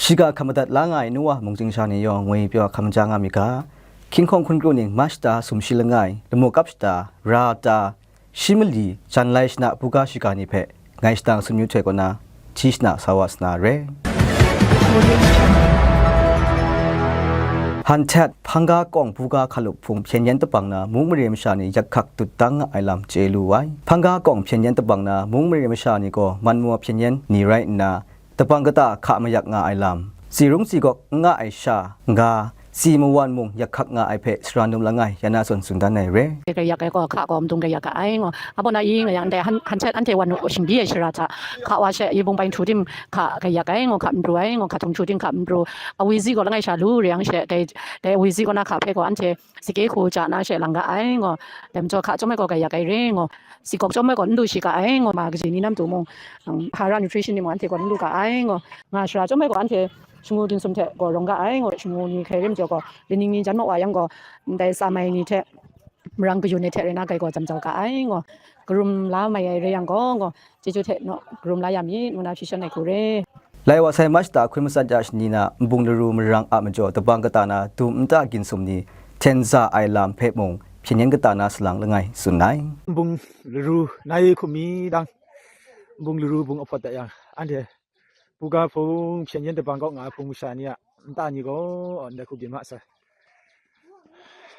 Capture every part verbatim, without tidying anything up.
Shiga hkam madat la nga ai nu wa mungchying sha ni yawng ngwi pyaw hkam ja nga mi ga. Hkying hkawng hkun kru ning March ta sumshi langai, lamu kap shata, ra ta, shi mali, jan lai shana buga shiga ni hpe ngai shadang sumyu htoi kaw na, hti shana sa wa sa na re. Han htet, hpang ga kawng buga hkalup hpung hpyen yen tabang na mung mare masha ni yak hkak dut dang nga ai lam chye lu ai. Hpang ga kawng hpyen yen tabang na mung mare masha ni gaw man maw hpyen yen ni rai nna, tabang kata hka mayak nga ai lam, tsi rung tsi gawk n nga ai sha, n ga, tsi mawan mung yak hkak nga ai hpe sara num langai ya na zawn tsun dan ai re. Grai yak ai gaw, hka gaw mdung grai yak ga ai ngaw. Abaw na i nga yang, ndai han, han htet anhte wan u shingdi ai shara hta, hka wa she, yibung bai nhtu tim hka grai yak ai ngaw, hka n pru ai ngaw, hka htung htu tim hka n pru. Awi zi gaw langai sha lu re yang she, dai, dai awi zi kaw na hka hpe gaw anhte sike hku ja na she lang ga ai ngaw. Dai majaw hka chyawm ai gaw grai yak ai re ngaw. Tsi gawk chyawm ai gaw n lu shi ga ai ngaw, ma kaji ni nam tu mung, um, hara nutrition ni mung anhte gaw n lu ga ai ngaw. Nga shara chyawm ai gaw anhte shangu ginsum hte gaw rawng ga ai ngaw, shangu ni hkrai re majaw gaw, lining ni jan maw wa yang gaw, ndai tsa mai ni hte marang kayun ai hte rai na, grai gaw jam jau ga ai ngaw, karum la mai ai re yang gaw, ngaw, chyeju hte naw karum la ya mi, ngu na hpyi shan ai hku re. Lai wa sai March ta hkun matsat ya shani na nbung laru marang a majaw tabang kata na dum nta ginsum ni hten za ai lam hpe mung hpyen yen kata na salang langai tsun ai. Nbung laru nai hkum mi dang, nbung laru bung ahpawt dat yang, anhte buga hpung hpyen yen tabang kau nga ai hpung masha ni a nta ni gaw ndai hku byin ma sai.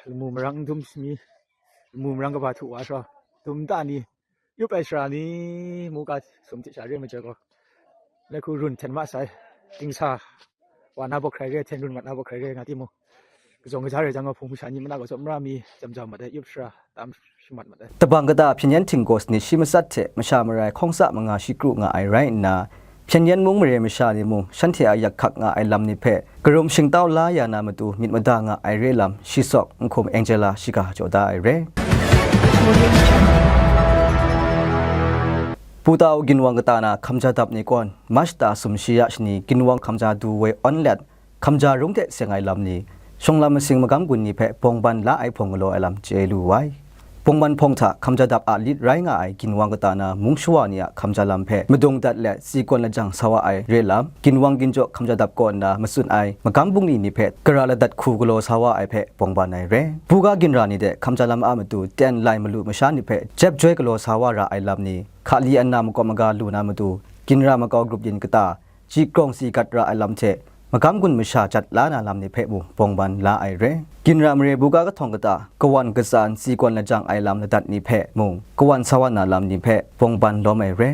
Lamu marang n dum mi, lamu marang kaba htu wa sha, dum nta ni yup ai sara ni, mu ga sum hte sha re majaw gaw, ndai hku run hten ma sai. Dingsa wa na bawk hkrai re, hten run mat na bawk hkrai re nga timung, kazawng kaja rai jang gaw, hpung masha ni mana gaw tsawmra mi jam jau mat ai, yup sara tam shamat mat ai. Tabang kata hpyen yen htinggaw sanit shi matsat hte masha marai hkawng tsa manga shi kru nga ai rai nna, hpyen yen mung mare masha ni mung shanhte a yak hkak nga ai lam ni hpe karum shingtau la ya na matu myit mada nga ai re lam, shi sawk nhkum Angela shiga jaw da ai re. Putau ginwang kata na hkamja dap ni kawn, March ta sumshi ya shani ginwang hkamja du woi awn let, hkamja rung hte seng ai lam ni, shawng lam masing magam gun ni hpe bawng ban la ai hpawng galaw ai lam chye lu ai. Bawng ban hpawng hta hkamja dap a lit rai nga ai ginwang kata na mung shawa ni a hkamja lam hpe madung dat let tsi kawn lajang sa wa ai re lam, ginwang ginjaw hkamja dap kaw nna matsun ai magam bungli ni hpe gara ladat hku galaw sa wa ai hpe bawng ban ai re. Buga ginra ni de hkamja lam a matu ten lai malu masha ni hpe jep joi galaw sa wa ra ai lam ni, hkali ana makawp maga lu na matu, ginra makau grup yin kata, chyi krawng si gat ra ai lam hte, magam gun masha jat la na lam ni hpe mung bawng ban la ai re. Ginra mare buga kahtawng kata, kawan katsan tsi kawn lajang ai lam ladat ni hpe mung, kawan sa wa na lam ni hpe bawng ban lawm ai re.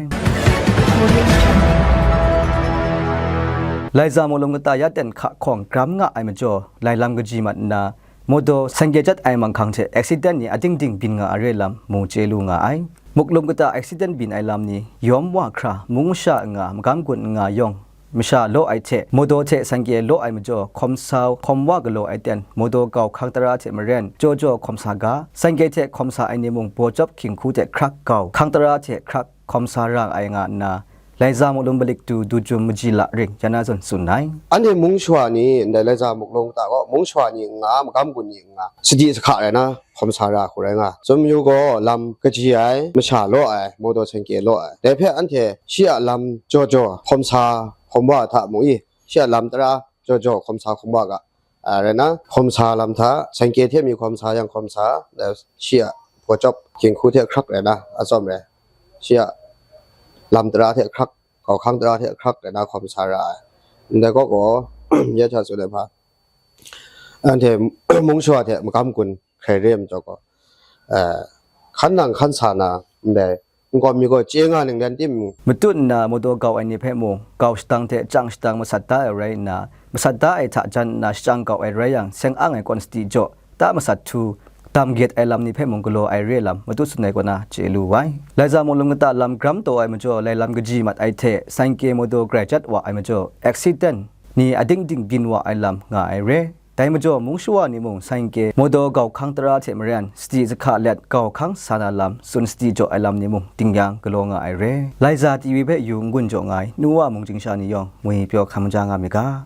Laiza Muklum kata ya ten hka hkawng gram nga ai majaw, lai lam kaji mat nna, motor sengke jat ai manghkang hte accident ni ading ding byin nga ai re lam mu chye lu nga ai. Muklum kata accident byin ai lam ni, yawm wa hkra, mung masha n nga, magam gun n nga yawng, masha law ai hte, motor hte sengke law ai majaw, hkawm sa hkawm wa galaw ai ten, motor gau hkang tara hte maren, jaw jaw hkawm sa ga, sengke hte hkawm sa ai ni mung, baw jawp hkying hku hte hkrak gau, hkang tara hte hkrak hkawm sa ra ai nga nna, Laiza Muklum Baliktu Dujum Maji La Ring ya na zawn tsun ai. Anhte mung shawa ni, ndai Laiza Muklum kata gaw, mung shawa ni n nga, magam gun ni n nga, sadi sahka rai na, hkawm sa ra hku rai nga. Chyum yu gaw, lam kaji ai, masha law ai, motor sengke law ai. Dai hpe anhte shi a lam jaw jaw hkawm sa hkawm wa hta mung i, shi a lam tara jaw jaw hkawm sa hkawm wa ga, a, rai na, hkawm sa lam hta, sengke hte mi hkawm sa yang hkawm sa, dai shi a baw jawp hkying hku hte hkrak rai na, atsawm rai. Shi a lam tara hte hkrak, gau hkang tara hte hkrak rai na hkawm sa ra ai. Ndai gaw gaw, ya hta tsun ai hpa, anhte mung shawa hte magam gun hkrai re ai majaw gaw, eh, hkan nang hkan sa na, ndai nkau mi gaw chye nga ning len timung, matut nna motor gau ai ni hpe mung, gau shadang hte chyang shadang masat da ai rai nna, masat da ai hta jan nna shachyang gau ai rai yang, seng ang ai kawn sadi jaw, ta masat htu, dam gyet ai lam ni hpe mung galaw ai re lam, matut tsun ai kaw na chye lu ai. Laiza Muklum kata lam gram taw ai majaw, lai lam kaji mat ai hte, sengke motor grai jat wa ai majaw, accident ni ading ding byin wa ai lam nga ai re. Dai majaw, mung shawa ni mung sengke, motor gau hkang tara hte maren, sadi sahka let gau hkang sa na lam, tsun sadi jaw ai lam ni mung ding yang galaw nga ai re. Laiza T V hpe yu n-gun jaw nga ai, nu wa mungchying sha ni yawng, ngwi pyaw hkam ja nga mi ga.